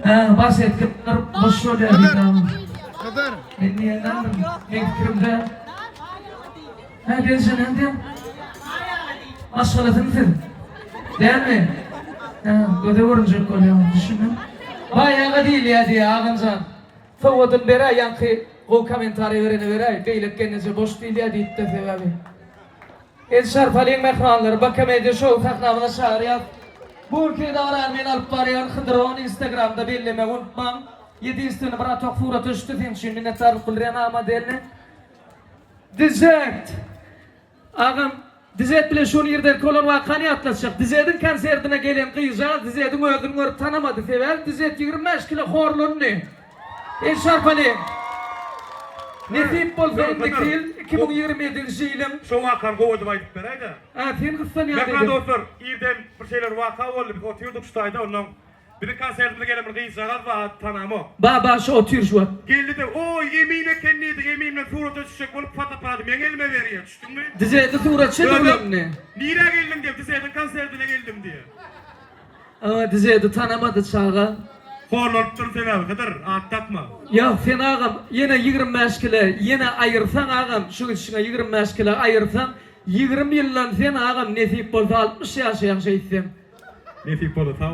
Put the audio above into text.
Hä, baş etgipdir, boş bolýar diýdi agam. Hydyr. Men diýendendir. Meň pikirimde. Hä, gelşe näme diýýäň? Maşgalasyny siz. Dälmi? Hä, göze görünjek bolýaň, düşündim. Baý aga diýilýär diýýär, agamjan. Sowgadyny beräý, ýaňky gowy kommentariý berene beräý, beýleki gelneje boş diýilýär diýipdir sebäbi. El şarpalyň mähribanlar Bakamedia şou sahnamyza çagyrýas. Bu günki dabarany men alyp barýan Hydyr ony instagramda bellemegi unutmaň. Ýedinstweny bratok surata düşdi seň üçin minnetdarlyk bildirýän A modelini. Dizet! Agam Dizet bilen şu gün irdenki bolan wakany ýatlatjak. Dizediň konsertine gelen gyzjagaz Dizediň özüni görüp tanamady. Sebäbi Dizet 25 kilo horlandy. El şarpaly. Nesip bolsa indiki ýyl 2027-nji ýylyň. Şo wakany gowy edip aýdyp beräýdä. Hä sen gyssanýaň Mähriban dostlar, irden bir şeýle bir waka boldy. Biz otyrdyk şu taýda, onnoň biziň konsertimize gelen bir gyzjagaz bar, ady tanamok. Ba ba şu otyr şu wagt. Geldi-de, Oý, Emin eken diýdi, Emin bilen surata düşjek bolup fotoapparady meň elime berýär, düşdüňmi? Dizedi suratçy Özem, Nirä geldiň diýýär, Dizediň konsertine geldim diýýär. Awa Dizedi tanamady çaga. Horlanypdyr sebäbi Hydyr, at dakma. Ýok sen agam ýene 25 kile ýene aýyrsaň agam şu gidişiňe 25 kile aýyrsaň 20 ýyldan sen agam nesip bolsa 60 ýaşaýaň şeýtseň. Nesip bolsa sag.